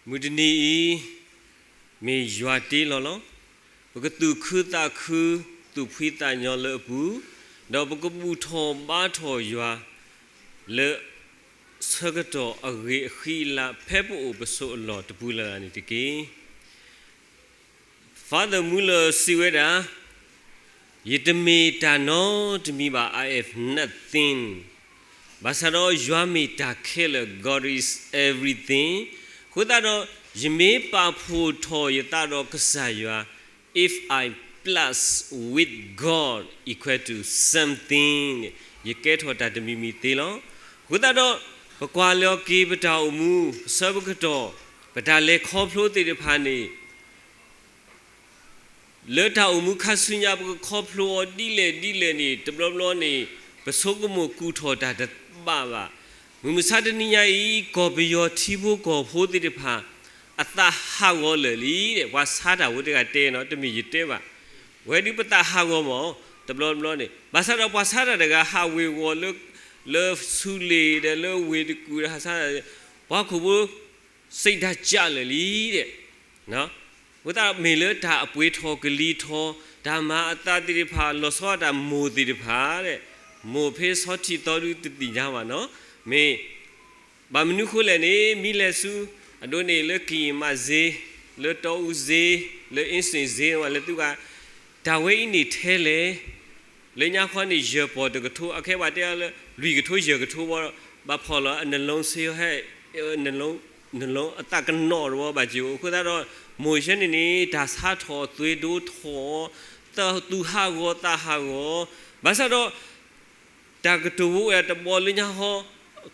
မုၢ်တနံၤအံၤ မ့ၢ်ယွၤတ့လီၤလီၤ. ပကသူၣ်ခုသးခု သူၣ်ဖှံသးညီလၢအပူၤ, ဒီးပကဘူၣ်ထီၣ်ဘါထီၣ်ယွၤ လၢဆၢကတီၢ်အဂ့ၤအဃံအလၤ ဖဲပအိၣ်ပဆိးအလီၢ်တပူၤလၢ်လၢ်န့ၣ်တက့ၢ်. Father Muller စံးဝဲဒၣ်, ယတမ့ၢ်တၢ်နီတမံၤဘၣ်, I have nothing. ဘၣ်ဆၣ်ဒီးယွၤမ့ၢ်တၢ်ခဲလၢာ်, God is everything. အဃိသတးဒီး ယမ့ၢ်ပာ်ဖှိၣ်ထီၣ်ယသးဒီးကစၢ်ယွၤ, if I plus with God equal to something န့ၣ် ယကဲထီၣ်တၢ်တမံၤမံၤသ့လီၤ. အဃိသတးဒီး ပကွၢ်လီၤက့ၤပတၢ်အိၣ်မူ ပဆၢပကတီၢ် ပတၢ်လဲၤခီဖျိသ့ၣ်တဖၣ်န့ၣ် လၢတၢ်အိၣ်မူခါဆူညါ ပကခီဖျိအီၤဒ်လဲၣ်ဒ်လဲၣ်န့ၣ် တဘျီဘျီန့ၣ် ပဆိကမိၣ်ကူၣ်ထီၣ်တၢ်တဘၣ်ဘၣ်. မုၢ်မဆါတနံၤညါအံၤ ကီၢ်ပယီၤထံဖိကီၢ်ဖိသ့ၣ်တဖၣ် အသးဟးဂီၤလၢာ်လံ, ပှၤဆါတၢ်ဖိတဂၤတဲနီၤ, တမ့ၢ်ယတဲဘၣ်. ဝဲဒုးပသးဟးဂီၤမး တဘျီဘျီန့ၣ်, ဘၣ်ဆၣ်ဒီးပှၤဆါတၢ်တဂၤဟးဝ့ၤဝီၤလၢ လၢဆူလ့ၣ်ဒီးလၢဝ့ၢ်တကူၣ်ဒီးဟးဆါတၢ်, ပှၤခိၣ်ဖိ စိတ်ဓာတ်ကျလၢာ်လံ, အဃိသတး မ့ၢ်လၢတၢ်အပှ့ၤထီၣ်ကလံၤထီၣ်, တၢ်မၤအသးသ့ၣ်တဖၣ် လီၤဆီဒၣ်တၢ်မိၢ်သ့ၣ်တဖၣ်, မိၢ်ဖဲဆီထံၣ်သီဒုတသ့ၣ်ညါဘၣ်နီၤ, မ့ၢ်ဘၣ်မနုၤဃိလဲၣ်န့ၣ် မ့ၢ်လဲၤဆူ အဒိန့ၣ် လၢကံၢ်မးစ့, လၢတီအူစ့, လၢအ့စ့ၣ်စ့ ဝဲလဲၤသုဂၤ, တၢ်ဝဲအံၤန့ၣ်ထဲလဲၣ်, လၢညါခီန့ၣ် ယဲၢ်ပီၢ်တကထိ, အခဲဘၣ်တဲလၢ လွံၢ်ကထိယဲၢ်ကထိဘၣ်, ဘၣ်ဖီၣ်လီၤ အနလုံးစ့ဟဲ, နလုံးအသးကနီၣ်တဝီဘၣ်က့ၤ, အဃိသတးဒီး မိၢ်ယဲန့ၣ်န့ၣ် တၢ်ဆါထီၣ်သွ့ဒိထီၣ်, သူၣ်ဟးဂီၤသးဟးဂီၤ, ဘၣ်ဆၣ်ဒီး တၢ်ကတိၤဝဲတဘီလၢညါဟီ,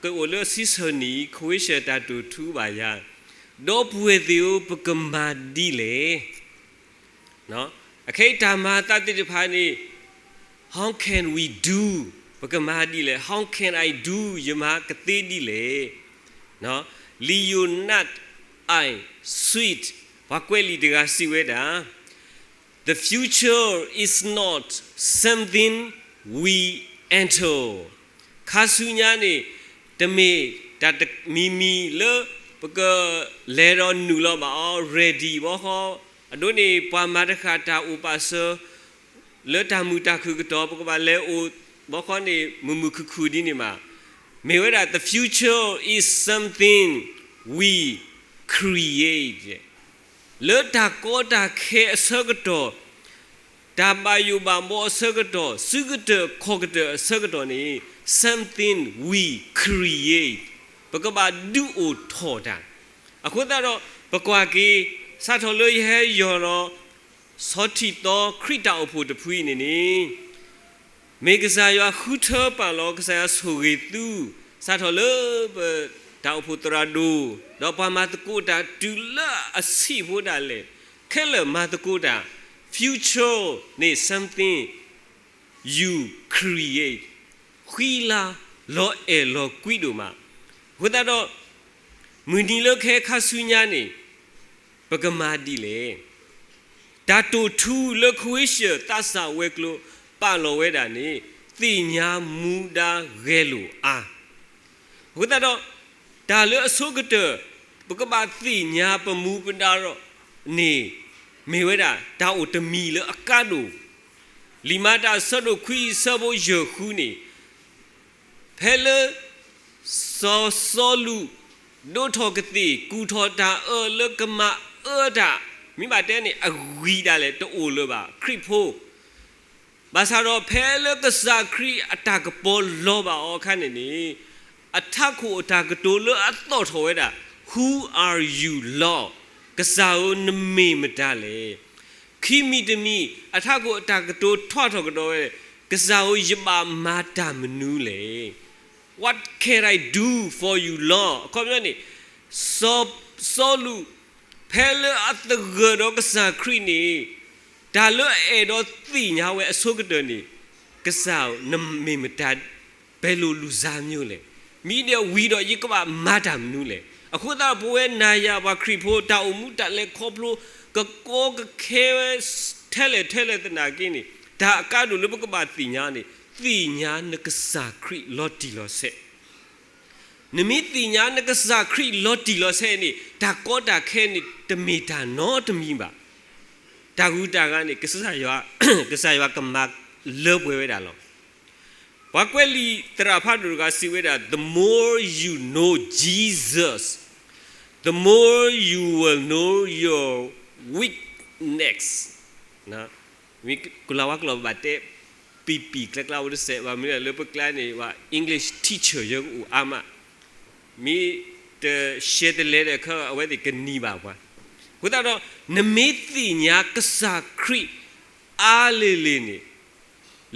ကအိၣ်လၢအဆံဆၢနံၣ် ခဝ့ၡၢၣ်တၢ်တိာ်ထူဘၣ်ယၤ, ဒီပုၢ်ဝဲၢ်သ့ၣ်ဧၢ, ပကမၤဒ်လဲၣ်. အခဲအံၤတၢ်မၤအသးသ့ၣ်တဖၣ်န့ၣ် how can we do, ပကမၤဒ်လဲၣ်, how can I do, ယမၤကသ့ဒ်လဲၣ်. Leonard Sweet ပှၤကွဲးလံာ်တဂၤစံးဝဲဒၣ်, The future is not something we enter. ခါဆူညါန့ၣ် တမ့ၢ်တၢ်တမံၤမံၤလၢ ပကလဲၤဒီးနုာ်လီၤဘၣ်အီၤ ready ဘီဃီ, အဒိန့ၣ် ပှၤမၤတဃၣ်တၢ်အိၣ်ပာ်စၢၤ လၢတၢ်မုာ်တၢ်ခုၣ်ကတီၢ် ပကဘၣ်လဲၤအိၣ်ဘီဃီန့ၣ် မုာ်မုာ်ခုၣ်ခုၣ်ဒ်န့ၣ်ဘၣ်. မ့ၢ်ဝဲဒၣ် the future is something we create. လၢတၢ်ကီတၢ်ခဲအဆၢကတီၢ်, တၢ်ဘၣ်ယိၣ်ဘၣ်ဘီအဆၢကတီၢ်, စုကတၢၢ်ခီၣ်ကတၢၢ်အဆၢကတီၢ်န့ၣ် something we create, ပကဘၣ်ဒုးအိၣ်ထီၣ်တၢ်. အဃိသတးဒီး ပကွၢ်က့ၤ စးထီၣ်လၢယဟဲယီၤဒီး ဆီထံၣ်သီခရံာ်တၢ်အိၣ်ဖှိၣ်တဖုအံၤန့ၣ်န့ၣ် မ့ၢ်ကစၢ်ယွၤဃုထၢပာ်လီၤ, ကစၢ်ယွၤဆိၣ်ဂ့ၤသု, စးထီၣ်လၢပတၢ်အိၣ်ဖှိၣ်သရၣ်ဒိၣ်, ဒီးပှၤမၤသကိးတၢ်တုၤလၢအဆံးဖိဒၣ်လဲာ်, ခဲလၢာ်မၤသကိးတၢ်, future န့ၣ် something you create, ဃံလၤလီၤအဲၣ်လီၤကွံဒိၣ်မး. အဃိသတးဒီး မုၢ်နံၤလၢခဲခါဆူညါန့ၣ် ပကမၤဒ်လဲၣ်. တၢ်တိာ်ထူလၢခဝ့ၡၢၣ်သးစၢ်ဝဲၤကျိၤပာ်လီၤဝဲဒၣ်န့ၣ် သ့ၣ်ညါမူဒါဂဲၤလိာ်အါ. အဃိသတးဒီး တၢ်လၢအဆိကတၢၢ် ပကဘၣ်သ့ၣ်ညါပမူပဒါဒီးန့ၣ် မ့ၢ်ဝဲဒၣ်တၢ်အိၣ်တမံၤလၢအကါဒိၣ်, လံာ်မၤတၢ်အဆၢဒိၣ်ခွံအဆၢဖိယဲၢ်ဃုန့ၣ် ဖဲလၢ စီၤစီလူး ဒိးထီၣ်ကသ့ၣ် ကူၣ်ထီၣ်တၢ်အၢလၢကမၤအၢတၢ်, မ့ၢ်ဘၣ်တဲန့ၣ် အဂံၢ်ဒၣ်လဲာ်တအိၣ်လၢၤဘၣ် ခရံာ်ဖိ. ဘၣ်ဆၣ်ဒီးဖဲလၢကစၢ်ခရံာ်အတၢ်ကပီၤလီၤဘၣ်အီၤအခါန့ၣ်န့ၣ် အထးခိၣ်အတၢ်ကတိၤလၢအသီၣ်ထီၣ်ဝဲဒၣ် Who are you, Lord? ကစၢ်ဧၢ နမ့ၢ်မတၤလဲၣ်. ခံမံၤတမံၤ အထးခိၣ်အတၢ်ကတိၤထွဲထီၣ်ကဒီးဝဲ, ကစၢ်ဧၢ ယဘၣ်မၤတၢ်မနုၤလဲၣ်. What can I do for you, Lord? အခီပညီန့ၣ် စီၤစီလူး ဖဲလၢအသဂၢၢ်ဒီးကစၢ်ခရံာ်န့ၣ် တၢ်လၢအအဲၣ်ဒိးသ့ၣ်ညါဝဲအဆိကတၢၢ်န့ၣ် ကစၢ်ဧၢ နမ့ၢ်မတၤ ပှဲၤလိာ်လူၤစၢ်မနုၤလဲၣ်. မ့ၢ်ဒ်ဝံၤဒီးယကဘၣ်မၤတၢ်မနုၤလဲၣ်. အဃိသတးဒီး ပဝဲနၤယၤပှၤခရံာ်ဖိ တၢ်အိၣ်မူတၢ်လဲၤခီဖျိ ကကီကခဲဝဲ ထဲလဲၣ်ထဲလဲၣ်သနာ်က့န့ၣ် တၢ်အကါဒိၣ်လၢပကဘၣ်သ့ၣ်ညါန့ၣ် သ့ၣ်ညါနကစၢ်ခရံာ်လီၤတံၢ်လီၤဆဲး. နမ့ၢ်သ့ၣ်ညါနကစၢ်ခရံာ်လီၤတံၢ်လီၤဆဲးန့ၣ် တၢ်ကီတၢ်ခဲန့ၣ် တမ့ၢ်တၢ်နီတမံၤဘၣ်. တၢ်ဂုၤတၢ်ဂၤန့ၣ် ကစၢ်ယွၤ, ကစၢ်ယွၤကမၤလၢပှဲၤဝဲဒၣ်လီၤ. ပှၤကွဲးလံာ်သရၣ်ဖးဒိၣ်တဂၤစံးဝဲဒၣ်, the more you know Jesus, the more you will know your weakness. မ့ၢ်ကလၤဝါကျိာ်ဘၣ်တဲ ပံၤပံၤကျါကျါဝဲတစဲး ဘၣ်မနုၤလၢပကျါန့ၣ် ဘၣ် English teacher ယကအိၣ်အါမး, မ့ၢ်တရှဲတလဲဒီးခီ အဝဲသ့ၣ်ကနံၤဘၣ်ပှၤ. အဃိသတးဒီး နမ့ၢ်သ့ၣ်ညါကစၢ်ခရံာ်အါလ့ၤလ့ၤန့ၣ်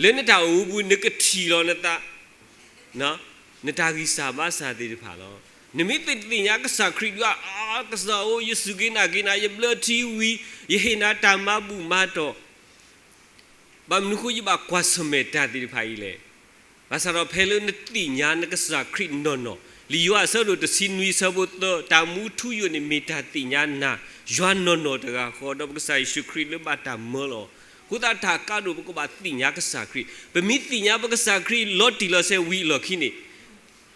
လၢနတၢ်အိၣ်မူပူၤ နကထံၣ်လီၤနသး နတၢ်ဂံၢ်စၢ်ဘါစၢ်သ့ၣ်တဖၣ်လီၤ. နမ့ၢ်သ့ၣ်ညါကစၢ်ခရံာ်ဒုး အါ, ကစၢ်ဧၢ, ယစူၢ်က့ၤနာ်က့ၤနၤ, ယဘျၢထံဝံၤ, ယဟ့ၣ်နၤတၢ်မၤဘူၣ်မၤတီၢ်, ဘၣ်မနုၤဃိယဘၣ်ကွၢ်ဆၢၣ်မဲာ်တၢ်သ့ၣ်တဖၣ်အံၤလဲၣ်. ဘၣ်ဆၣ်ဒီးဖဲလၢနသ့ၣ်ညါနကစၢ်ခရံာ်နီၢ်နီၢ်, လံာ်ယိၤဟၣ်အဆၢဒိၣ်တဆံနွံအဆၢဖိသၢ, တၢ်မူထူယိာ်န့ၣ်မ့ၢ်တၢ်သ့ၣ်ညါနၤ ယွၤနီၢ်နီၢ်တဂၤဃီ, ဒီးပကစၢ်ယ့ၣ်ၡူးခရံာ်လၢဘၣ်တၢ်မၢလီၤ. အဃိသတးတၢ်ကါဒိၣ်ပကဘၣ်သ့ၣ်ညါကစၢ်ခရံာ်, ပမ့ၢ်သ့ၣ်ညါပကစၢ်ခရံာ်လီၤတံၢ်လီၤဆဲးဝံၤအလီၢ်ခံန့ၣ်,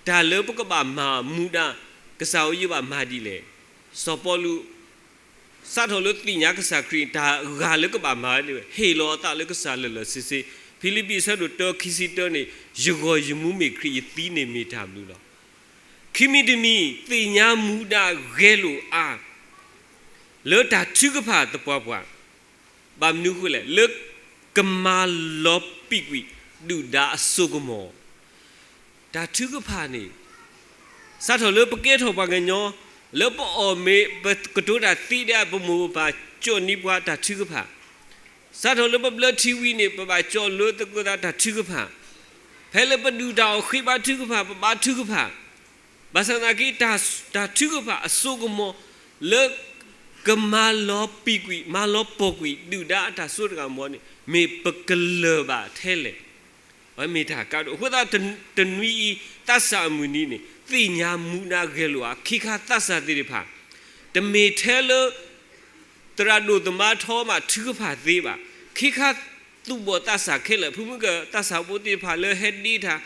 တၢ်လၢပကဘၣ်မၤမူဒါ, ကစၢ်ဧၢ ယဘၣ်မၤဒ်လဲၣ်. စီၤပီလူး စးထီၣ်လၢသ့ၣ်ညါကစၢ်ခရံာ် တၢ်ဂၤလၢကဘၣ်မၤဝဲန့ၣ် ဟ့ၣ်လီၤအသးလၢကစၢ်လၢာ်လၢာ်ဆ့ဆ့, ဖံလံးပံးအဆၢဒိၣ်တၢခံဆံတၢန့ၣ်, ယဂီၢ်ယမူမ့ၢ်ခရံာ်, ယသံန့ၣ်မ့ၢ်တၢ်ဘျုးလီၤ. ခံမံၤတမံၤ သ့ၣ်ညါမူဒါဂဲၤလိာ်အါ လၢတၢ်ထုကဖၣ်သပှၢ်ပှၢ်, ဘၣ်မနုၤအဃိလဲၣ်, လၢကမၤလီၤပံာ်ကွံာ်ဒုၣ်ဒါအစိကမီၤ တၢ်ထုကဖၣ်န့ၣ်, စးထီၣ်လၢပကဲထီၣ်ပှၤကညီ, လၢပအီၣ်မ့ၤ ပကတိၤတၢ်သ့ဒၣ် ပမိၢ်ပပၢ်ကၠီၣ်န့ၢ်ပှၤတၢ်ထုကဖၣ်, စးထီၣ်လၢပဘျၢထံဝံၤန့ၣ် ပဘၣ်ကၠီၣ်လၢသကိးသးတၢ်ထုကဖၣ်, ဖဲလၢပဒုၣ်တၢ်အီၣ်ဃ့ဘါထုကဖၣ် ပဘါထုကဖၣ်, ဘၣ်ဆၣ်သနာ်က့ တၢ်ထုကဖၣ်အစိကမီၤ လၢကမၤလီၤပံာ်ကွံာ် မၤလီၤပီာ်ကွံာ် ဒုၣ်ဒါအတၢ်စိတၢ်ကမီၤန့ၣ် မ့ၢ်ပကလၢၤဘၣ်ထဲလဲၣ်. အဝဲမ့ၢ်တၢ်ကါဒိၣ်. အဃိသတး တနွံအံၤ သးစၢ်အမုၢ်နံၤန့ၣ် သ့ၣ်ညါမူဒါဂဲၤလိာ်အါ ခ့ခါသးစၢ်သ့ၣ်တဖၣ်, တမ့ၢ်ထဲလၢ သရၣ်ဒိၣ်သမါထီမး ထုကဖၣ်သ့ဘၣ်. ခ့ခါသူၣ်ဘီၣ်သးစၢ်ခဲလၢာ်, ဖုမုၢ်ကၢၢ် သးစၢ်ဖိသ့ၣ်တဖၣ်လၢဟဲဒ့တၢ်,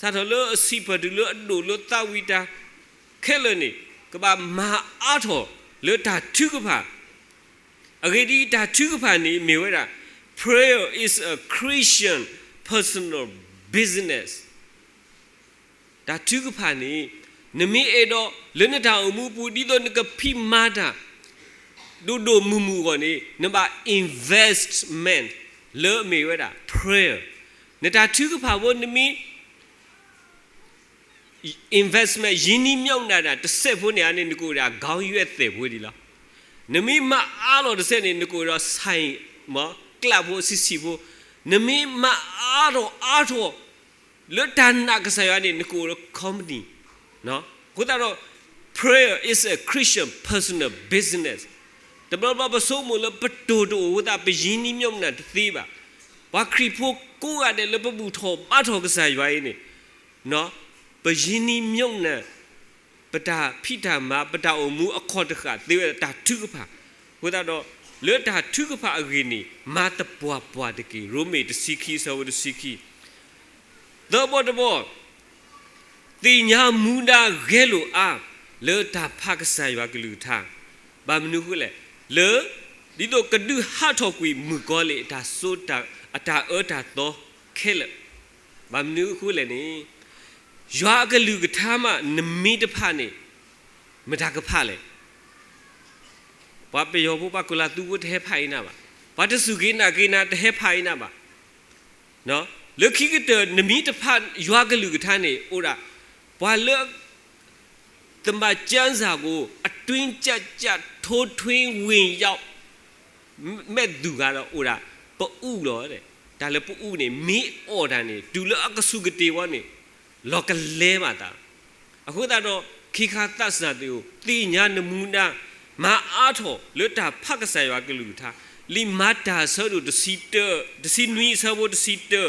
စးထီၣ်လၢအဆံးပၢၢ်တုၤလၢအဒိၣ်လၢသးဝံၤတၢ်ခဲလၢာ်န့ၣ် ကဘၣ်မၤအါထီၣ်လၢတၢ်ထုကဖၣ်. အဂ့ၢ်ဒ်အံၤ, တၢ်ထုကဖၣ်န့ၣ်မ့ၢ်ဝဲဒၣ် Prayer is a Christian personal business. တၢ်ထုကဖၣ်န့ၣ် နမ့ၢ်အဲၣ်ဒိးလၢနတၢ်အိၣ်မူပူၤ ဒ်သိးနကဖံးမၤတၢ် ဒိၣ်ဒိၣ်မုၢ်မုၢ်အဂီၢ်န့ၣ် နဘၣ် investment လၢအမ့ၢ်ဝဲဒၣ် prayer. နတၢ်ထုကဖၣ်ဖိ နမ့ၢ် investment ရင်းနှီးမြှုပ်နှံတၢ် တစဲးဖိန့ၣ်န့ၣ် နကအိၣ်ဒီး ခေါင်းရွက်သည် ဖိဒံးလီၤ. နမ့ၢ်မၤအါထီၣ်တစဲးန့ၣ် နကအိၣ်ဒီး ဆိုင် မ့ၢ် club ဖိဆံးဆံးဖိ, နမ့ၢ်မၤအါထီၣ်အါထီၣ် လၢတၢ်နာ်ကစၢ်ယွၤန့ၣ် နကအိၣ်ဒီး company. အဃိသတးဒီး prayer is a Christian personal business. တဘျီဘျီပဆိကမိၣ်လၢပတိၢ်တအိၣ်အဃိသတး ပရင်းနှီးမြှုပ်နှံတသ့ဘၣ်. ပှၤခရံာ်ဖိကိးဂၤဒဲးလၢပဘူၣ်ထီၣ်ဘါထီၣ်ကစၢ်ယွၤအံၤန့ၣ် ပရင်းနှီးမြှုပ်နှံ ပတၢ်ဖံးတၢ်မၤ ပတၢ်အိၣ်မူအခီၣ်တဃာ်သ့ဝဲဒၣ်တၢ်ထုကဖၣ်. အဃိသတးဒီး လၢတၢ်ထုကဖၣ်အဂ့ၢ်န့ၣ် မၤသပှၢ်ပှၢ်တက့ၢ်. ရိမ့ၤတဆံခံ အဆၢဖိတဆံခံ. သၢဘီတဘီ, သ့ၣ်ညါမူဒါဂဲၤလိာ်အါ လၢတၢ်ဖးကစၢ်ယွၤကလုၢ်ကထါ, ဘၣ်မနုၤအဃိလဲၣ်, လၢ ဒ်သိးကဒုးဟးထီၣ်ကွံာ်မုၣ်ကီၤလံၢ်အတၢ်စိတၢ်, အတၢ်အၢတၢ်သီခဲလၢာ်. ဘၣ်မနုၤအဃိလဲၣ်န့ၣ်, ယွၤအကလုၢ်ကထါမး နမ့ၢ်တဖးန့ၣ် မတၤကဖးလဲၣ်. ပှၤပယီၤဖိ ပှၤကီၤလၤသူဖိတဟဲဖးအံၤနၤဘၣ်. ပှၤတစူၢ်က့ၤနာ်က့ၤနၤတဟဲဖးအံၤနၤဘၣ်. လၢခံကတၢၢ် နမ့ၢ်တဖးယွၤကလုၢ်ကထါန့ၣ် အိၣ်ဒၣ် ပှၤလၢ သမ္မာကျမ်းစာကို အတွင်းကျကျ ထိုးထွင်းဝင်ရောက် မ့ၢ်သူဂၤဒီးအိၣ်ဒၣ် ပအူၣ်လီၤ. တၢ်လၢပအူၣ်န့ၣ် မ့ၢ်အီၣ်တၢ်န့ၣ် တုၤလၢအကဆူးကတ့ၢ်ဝဲန့ၣ် လီၤကလဲဘၣ်သး. အဃိသတးဒီး ခ့ခါသးစၢ်သ့ၣ်ဧၢ, သ့ၣ်ညါနမူဒါ, မၤအါထီၣ်လၢတၢ်ဖးကစၢ်ယွၤကလုၢ်ကထါ, လံာ်မၤတၢ်အဆၢဒိၣ်တဆံတၢ, တဆံနွံအဆၢဖိတဆံတၢ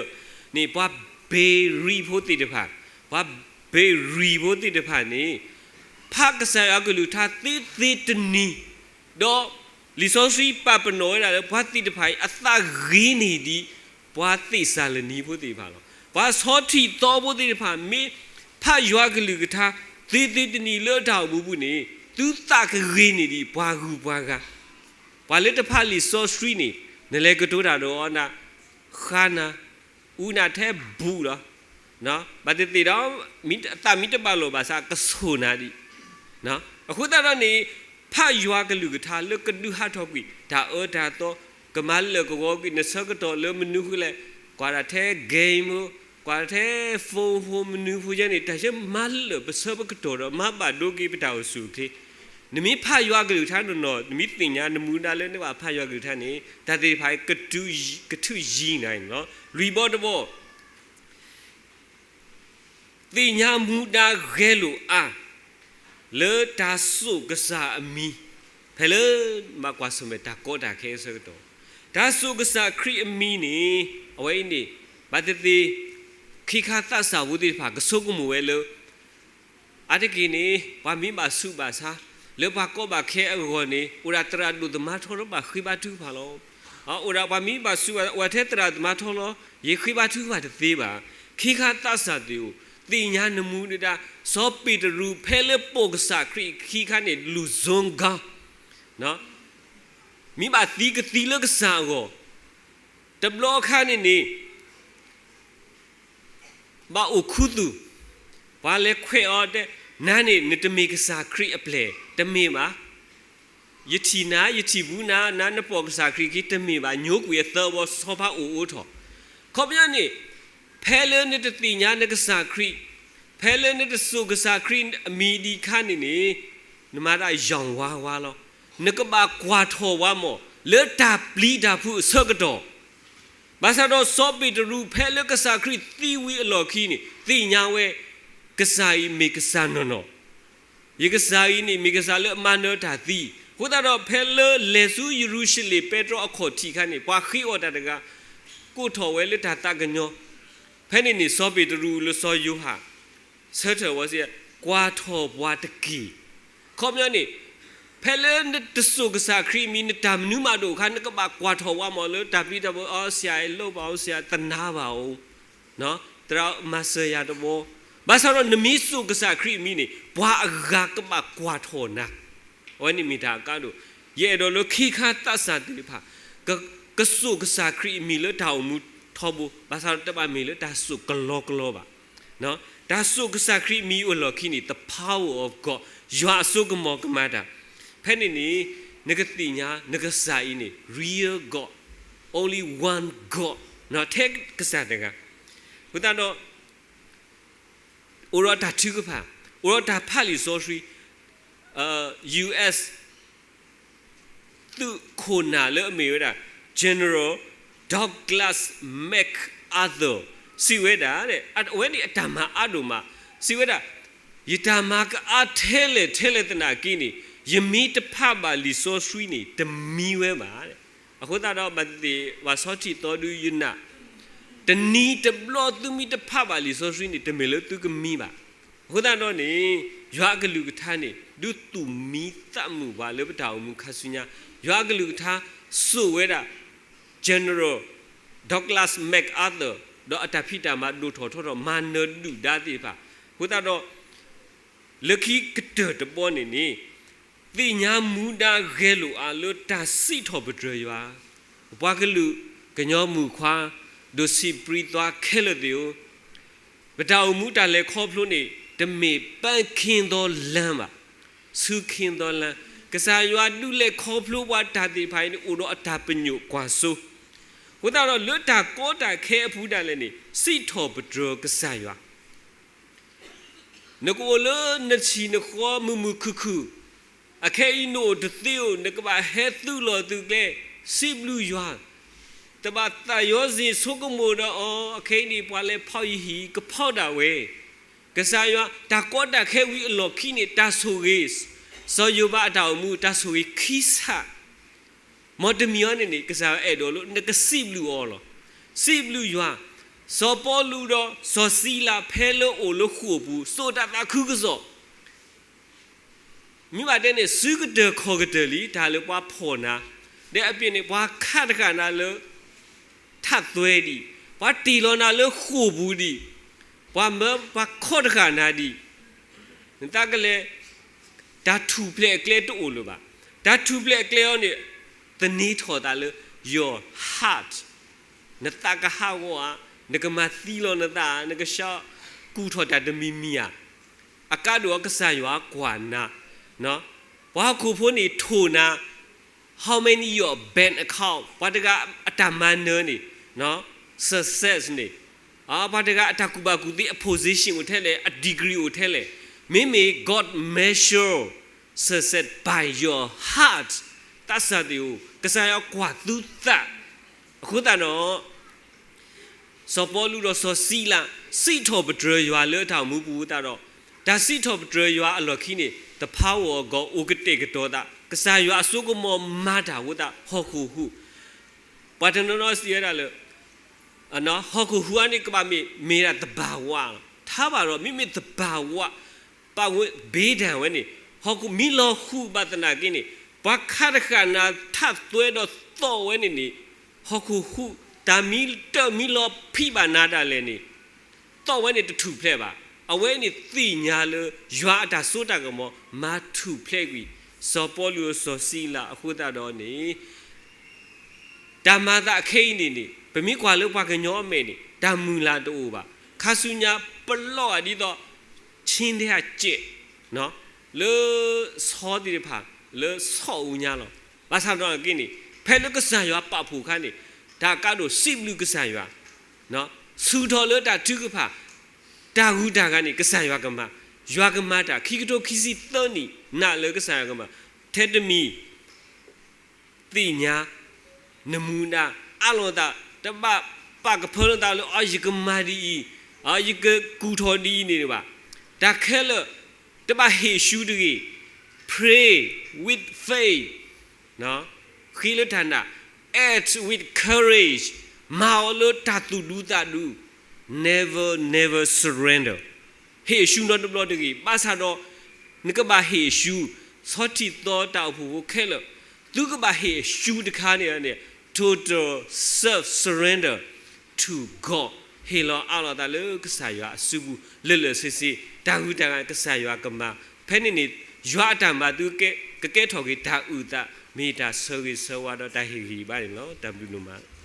န့ၣ် ပှၤဘ့ၤရံဖိသ့ၣ်တဖၣ်, ပှၤဘ့ၤရံဖိသ့ၣ်တဖၣ်န့ၣ် ဖးကစၢ်ယွၤကလုၢ်ကထါသ့သ့တနံၤ, ဒီးလံာ်စီဆှံပာ်ပနီၣ်ဝဲဒၣ်လၢ ပှၤသ့ၣ်တဖၣ်အံၤ အသးဂ့ၤန့ၢ်ဒံး ပှၤသ့းစၤလနံဖိသ့ၣ်တဖၣ်လီၤ. ပှၤဆီထံးသီဖိသ့ၣ်တဖၣ် မ့ၢ်ဖးယွၤကလုၢ်ကထါ သ့သ့တနံၤလၢတၢ်အိၣ်မူပူၤန့ၣ် သုသးကဂ့ၤန့ၢ်ဒံးပှၤဂုၤပှၤဂၤ, ပှၤလၢတဖးလံာ်စီဆှံန့ၣ် နလဲၤကတိၤတၢ်ဒီးအီၤနၤ, ဃါနၤ, အူနၤထဲဘူးလီၤ, ဘၣ်သ့ၣ်သ့ၣ်ဒီး သးမ့ၢ်တဘၣ်လိာ်ဘၣ်ဆၣ် ကဆိၣ်နၤဒံး. အဃိသတးဒီးန့ၣ် ဖးယွၤကလုၢ်ကထါလၢကဒုးဟးထီၣ်ကွံာ် တၢ်အၢတၢ်သီ, ကမၤလၢာ်ကဝီၤကွံာ် နဆၢကတီၢ်လၢမနုၤဃိလဲၣ်, ကွၢ်တၢ်ထဲ game ဖိ, ကွၢ်တၢ်ထဲ phone ဖိ မနုၤဖိယဲန့ၣ် တၢ်ဆၢမၤလၢာ်ပဆၢပကတီၢ်ဒီး မၤဘၣ်ဒိက့ၤပတၢ်အိၣ်ဆူၣ်အိၣ်ချ့. နမ့ၢ်ဖးယွၤကလုၢ်ကထါနီၢ်နီၢ် နမ့ၢ်သ့ၣ်ညါနမူဒါလၢနကဘၣ်ဖးယွၤကလုၢ်ကထါန့ၣ် တၢ်သ့ၣ်တဖၣ် ကထုးယံၤနၤန့ၣ်လီၤ. လွံၢ်ဘီတဘီ သ့ၣ်ညါမူဒါဂဲၤလိာ်အါ လၢတၢ်စိာ်ကစၢ်အမံၤ ဖဲလၢမၤကွၢ်ဆၢၣ်မဲာ်တၢ်ကီတၢ်ခဲအဆၢကတီၢ်, တၢ်စိာ်ကစၢ်ခရံာ်အမံၤန့ၣ် အဝဲအံၤန့ၣ် ဘၣ်သ့ၣ်သ့ၣ် ခ့ခါသးစၢ်ဖိသ့ၣ်တဖၣ် ကဆိကမိၣ်ဝဲလၢ အါတက့ၢ်န့ၣ် ပှၤမ့ၢ်ဘၣ်ဆူးဘၣ်ဆါ လၢပှၤကီဘၣ်ခဲအဂီၢ်န့ၣ် အိၣ်ဒၣ်သရၣ်ဒိၣ်သမါထီလၢဘၣ်ဃ့ဘါထုကဖၣ်လီၤ. အိၣ်ဒၣ်ပှၤမ့ၢ်ဘၣ်ဆူးဘၣ် အိၣ်ထဲသရၣ်သမါထီလီၤ ယဃ့ဘါထုကဖၣ်တသ့ဘၣ်. ခ့ခါသးစၢ်သ့ၣ်ဧၢ, သ့ၣ်ညါနမူဒါ, စီၤပ့းတရူးဖဲလၢပိာ်ကစၢ်ခရံာ်ခံခါန့ၣ် လူၤစိကါ မ့ၢ်ဘၣ်သံကသံလၢကစၢ်အဂီၢ်, တဘျီအခါန့ၣ်န့ၣ် ဘၣ်အိၣ်ခူသူၣ်, ပှၤလဲၤခွဲးအီၤတဲ, နၤန့ၣ် နတမ့ၢ်ကစၢ်ခရံာ်အပျဲၢ်, တမ့ၢ်ဘၣ်. ယထံၣ်နၤ, ယထံၣ်ဘူးနၤ, နၤနပိာ်ကစၢ်ခရံာ်ခံ တမ့ၢ်ဘၣ်. ညိကွံာ်အသၢဘီ ဆီဖါအိၣ်အိးထီၣ်. ခီပညီန့ၣ် ဖဲလၢနတသ့ၣ်ညါနကစၢ်ခရံာ်, ဖဲလၢနတစိာ်ကစၢ်ခရံာ်အမံၤဒံးအခါန့ၣ်န့ၣ် နမၤတၢ်ယီၢ်ဝါဝါလီၤ. နကဘၣ်ကွၢ်ထီၣ်ဝါမး လၢတၢ်ပျံၤတၢ်ဖုးအဆၢကတီၢ် ဘၣ်ဆၣ်ဒီးစီၤပ့းတရူး ဖဲလၢကစၢ်ခရံာ်သံဝံၤအလီၢ်ခံန့ၣ် သ့ၣ်ညါဝဲ ကစၢ်အံၤမ့ၢ်ကစၢ်နီၢ်နီၢ်, ယကစၢ်အံၤန့ၣ် မ့ၢ်ကစၢ်လၢအမၤနၢၤတၢ်သံ. အဃိသတးဒီး ဖဲလၢလဲၤဆူယရူၤၡလ့ၣ် ပဲတြီအခီၣ်ထံးအခါန့ၣ် ပှၤဃ့အီၣ်တၢ်တဂၤ ကိးထီၣ်ဝဲလၢတၢ်သးကညီၤ, ဖဲန့ၣ်န့ၣ် စီၤပ့းတရူးလၢစီၤယိၤဟၣ် ဆၢထၢၣ်ဝဲစ့ၢ်, ကွၢ်ထီၣ်ပှၤတက့ၢ်. ခီပညီန့ၣ် ဖဲလၢနတစိာ်ကစၢ်ခရံာ်အမံၤ နတၢ်မနုၤမးတအိၣ်အခါ နကဘၣ်ကွၢ်ထီၣ်ဝါမးလၢတၢ်ပျံၤတၢ်ဖုး, အိ ဆရာ အလုပ်ပါဦး, ဆရာ သနားပါဦး, သရၣ်မၤစၢၤယၤတဘျီ. ဘၣ်ဆၣ်ဒီးနမ့ၢ်စိာ်ကစၢ်ခရံာ်အမံၤန့ၣ် ပှၤအဂၤကဘၣ်ကွၢ်ထီၣ်နၤ. အဝဲန့ၣ်မ့ၢ်တၢ်အကါဒိၣ်. ယအဲၣ်ဒိးလၢခ့ခါသးစၢ်သ့ၣ်တဖၣ် ကစိာ်ကစၢ်ခရံာ်အမံၤလၢတၢ်အိၣ်မူထီဘိ, ဘၣ်ဆၣ်ဒီးတဘၣ်မ့ၢ်လၢတၢ်စိာ်ကလီကလီဘၣ်. တၢ်စိာ်ကစၢ်ခရံာ်အမံၤအလီၢ်ခံန့ၣ် the power of God, ယွၤအစိကမီၤကမၤတၢ်. ဖဲန့ၣ်န့ၣ် နကသ့ၣ်ညါ နကစၢ်အံၤန့ၣ် real God, only one God, ထဲကစၢ်တဂၤ. အဃိသတးဒီး အိၣ်ဒီးတၢ်ထုကဖၣ်, အိၣ်ဒီးတၢ်ဖးလံာ်စီဆှံ, US သုးခိၣ်နၢ်လၢအမ့ၢ်ဝဲဒၣ် General Douglas MacArthur စံးဝဲဒၣ်, အဝဲန့ၣ်အတၢ်မၤအါဒိၣ်မး, စံးဝဲဒၣ်, ယတၢ်မၤကအါထဲလဲၣ်ထဲလဲၣ်သနာ်က့န့ၣ် ယမ့ၢ်တဖးဘၣ်လံာ်စီဆှံန့ၣ် တမံဝဲဘၣ်. အဃိသတးဒီး ဘၣ်သ့ၣ်သ့ၣ် ပှၤဆီထံၣ်သီဒုယနၢ်, တနံၤတဘျီသုမ့ၢ်တဖးဘၣ်လံာ်စီဆှံန့ၣ် တမ့ၢ်လၢသုကမံဘၣ်. အဃိသတးဒီးန့ၣ် ယွၤအကလုၢ်ကထါန့ၣ် ဒုးသူၣ်မံသးမုာ်ပှၤလၢပတၢ်အိၣ်မူခါဆူညါ, ယွၤအကလုၢ်ကထါစိာ်ဝဲဒၣ် General Douglas MacArthur ဒီးအတၢ်ဖံးတၢ်မၤဒိၣ်ထီၣ်ထီထီၣ် မၤနၢၤဒုၣ်ဒါသ့ၣ်တဖၣ်. အဃိသတးဒီး လၢခံကတၢၢ်တဘီန့ၣ်န့ၣ် သ့ၣ်ညါမူဒါဂဲၤလိာ်အါလၢတၢ်စံးထီၣ်ပတြၢၤယွၤ, ပပှၤကလုာ်ကညီမုၣ်ခွါ ဒိၣ်ဆံးပြံသွါခဲလၢာ်သ့ၣ်ဧၢ, ပတၢ်အိၣ်မူတၢ်လဲၤခီဖျိန့ၣ် တမ့ၢ်ပန်းခင်းသောလမ်းဘၣ်, ဆူခင်းသောလမ်း, ကစၢ်ယွၤဒုးလဲၤခီဖျိပှၤတၢ်သ့ၣ်တဖၣ်အံၤန့ၣ် အိၣ်ဒီးအတၢ်ပညိၣ်ကွၢ်စိ. အဃိသတးဒီးလၢတၢ်ကီတၢ်ခဲအပူၤဒၣ်လဲာ်န့ၣ် စံးထီၣ်ပတြၢၤကစၢ်ယွၤ နကအိၣ်လၢနထံၣ်နဃီမုာ်မုာ်ခုၣ်ခုၣ်, အခဲအံၤနအိၣ်တသ့ဧိၤ, နကဘၣ်ဟဲသုးလီၢ်သုးကျဲ, စံးဘျုးယွၤ, တဘၣ်သးယီၤစ့ၢ်ဆိကမိၣ်ဒီးအီၤ, အခဲအံၤန့ၣ် ပှၤလဲၤဖီၣ်ယဟံၣ် ကဖီၣ်ဒၣ်ဝဲ. ကစၢ်ယွၤ တၢ်ကီတၢ်ခဲဝံၤအလီၢ်ခံန့ၣ် တၢ်ဆိၣ်ဂ့ၤ, စီၤယိၤဘးအတၢ်အိၣ်မူ တၢ်ဆိၣ်ဂ့ၤခံဆၣ် မ်တမံၤအံၤန့ၣ်န့ၣ် ကစၢ်ယွၤအဲၣ်ဒိးလၢနကစံးဘျုးအီၤလီၤ. စံးဘျုးယွၤ, စီၤပီလူးဒီးစီၤစံလၤ ဖဲလၢအိၣ်လၢဃိာ်ပူၤ စိာ်တၢ်သးခုကစီၣ်, မ့ၢ်ဘၣ်တဲန့ၣ် စုကတၢၢ်ခီၣ်ကတၢၢ်လံ တၢ်လၢပှၤဖီၣ်နၤ, ဒီးအပျ့ၤန့ၣ် ပှၤခးတဃာ်နၤလၢ ထးသွဲဒံး, ပှၤတ့ၢ်လီၤနၤလၢဃိာ်ပူၤဒံး, ပှၤမၢပှၤခီတဃာ်နၤဒံး နသးကလဲၤ, တၢ်ထူၣ်ဖျဲးအကျဲတအိၣ်လၢၤဘၣ်. တၢ်ထူၣ်ဖျဲးအကျဲအံၤန့ၣ် သန့ၤထီၣ်သးလၢ your heart, နသးကဟးဂီၤဧါ, နကမၤသံလီၤနသး, နကဆှါကူၣ်ထီၣ်တၢ်တမံၤမံၤဧါ. အကါဒိၣ်အကစၢ်ယွၤကွၢ်နၤ, ပှၤဟီၣ်ခိၣ်ဖိန့ၣ်ထိၣ်နၤ how many your bank account, ပှၤတဂၤအတၢ်မၤနၢၤန့ၣ်, success န့ၣ်, ပှၤတဂၤအတၢ်ကူၣ်ဘၣ်ကူၣ်သ့ အ position အိၣ်ထဲလဲၣ်, အ degree အိၣ်ထဲလဲၣ်. မ့မ့ၢ် God measure success by your heart, သးစၢ်သ့ၣ်ဧၢ, ကစၢ်ယွၤကွၢ်သုသး. အဃိသတးဒီး စီၤပီလူးဒီးစီၤစံလး စံးထီၣ်ပတြၢၤယွၤလၢအတၢ်အိၣ်မူပူၤအဃိသတးဒီး, တၢ်စံးထီၣ်ပတြၢၤယွၤအလီၢ်ခံန့ၣ် the power of God အိၣ်ကတဲာ်ကတီၤသး, ကစၢ်ယွၤအစိကမီၤမၤတၢ်အဃိသတး ဟီၣ်ခိၣ်ဟူး, ပှၤတနီၤနီၤစံးဝဲဒၣ်လၢ ဟီၣ်ခိၣ်ဟူးအါန့ၣ် ကဘၣ်မ့ၢ် မ့ၢ်ဒၣ်သဘၣ်ဝးလီၤ. ထါဘၣ်ဒီး မ့မ့ၢ်သဘၣ်ဝး ပာ်ဝဲ ဘ့ဒၣ်ဝဲန့ၣ်, ဟီၣ်ခိၣ်မံလီၤဟူးဘၣ်သနာ်က့န့ၣ်, ပှၤခါတဃၣ်နၤထးသွဲဒီးသီၣ်ဝဲန့ၣ်န့ၣ်, ဟီၣ်ခိၣ်ဟူး တၢ်မံတၢ်မံလီၤဖံးဘၣ်နၤဒၣ်လဲာ်န့ၣ်, သီၣ်ဝဲန့ၣ်တထူၣ်ဖျဲးဘၣ်. အဝဲန့ၣ်သ့ၣ်ညါလၢ ယွၤအတၢ်စိတၢ်ကမီၤ မၤထူၣ်ဖျဲးကွံာ် စီၤပီလူးစီၤစံလးအဃိသတးဒီးန့ၣ် တၢ်မၤသးအခဲအံၤန့ၣ်န့ၣ် ပမ့ၢ်ကွၢ်လၢပှၤကညီအမဲာ်န့ၣ် တၢ်မုၢ်လၢ်တအိၣ်ဘၣ်. ခါဆူညါပလီၢ်ဂၤဒ်သိး ဆ့ဒဲအစဲး လၢဆီသ့ၣ်တဖၣ် လၢဆီအိၣ်ညါလီၤ. ဘၣ်ဆၣ်ဒီးက့ၤန့ၣ် ဖဲလၢကစၢ်ယွၤပာ်ဖှိၣ်အခါန့ၣ် တၢ်ကါဒိၣ်စံးဘျုးကစၢ်ယွၤ, ဆူၣ်ထီၣ်လၢတၢ်ထုကဖၣ် တၢ်ဂုၤတၢ်ဂၤန့ၣ် ကစၢ်ယွၤကမၤ, ယွၤကမၤတၢ် ခံကထိခံဆံသၢနံၣ် နာ်လၢကစၢ်ယွၤကမၤ, ထဲတမံၤ သ့ၣ်ညါ နမူဒါ အးလီၤသး တဘၣ်ပာ်ကဖၢလီၤသးလၢ အ ယကမၤဒ်အံၤ, အ ယကကူၣ်ထီၣ်ဒ်အံၤန့ၣ်ဘၣ်. တၢ်ခဲလၢာ် တဘၣ်ဟ့ၣ်ဆူတဂ့ၤ, pray with faith, ဃ့လၢတၢ်နာ်, act with courage, မၤအီၤလၢတၢ်သူၣ်ဒူသးဒူ, never, never surrender. ဟ့ၣ်အဆူနီတဘျီတဂ့ၤ. ဘၣ်ဆၣ်ဒီး နကဘၣ်ဟ့ၣ်အဆူ, ဆီထံၣ်သီတၢ်အိၣ်ဖှိၣ်ဖိခဲလၢာ်, သုကဘၣ်ဟ့ၣ်အဆူတခါန့ၣ်န့ၣ် total self surrender to God, ဟ့ၣ်လီၤအးလီၤသးလၢကစၢ်ယွၤအစုပူၤ လၢာ်လၢာ်ဆ့ဆ့, တၢ်ဂုၤတၢ်ဂၤကစၢ်ယွၤကမၤ, ဖဲန့ၣ်န့ၣ် ယွၤအတၢ်မၤသုကကဲထီၣ်က့ၤတၢ်အုၣ်သး, မ့ၢ်တၢ်ဆၢဂ့ၤဆၢဝါဒီးတၢ်ဟ့ၣ်ဂံၢ်ဘါန့ၣ်လီၤ. တၢ်ဘျုးဒိၣ်မး.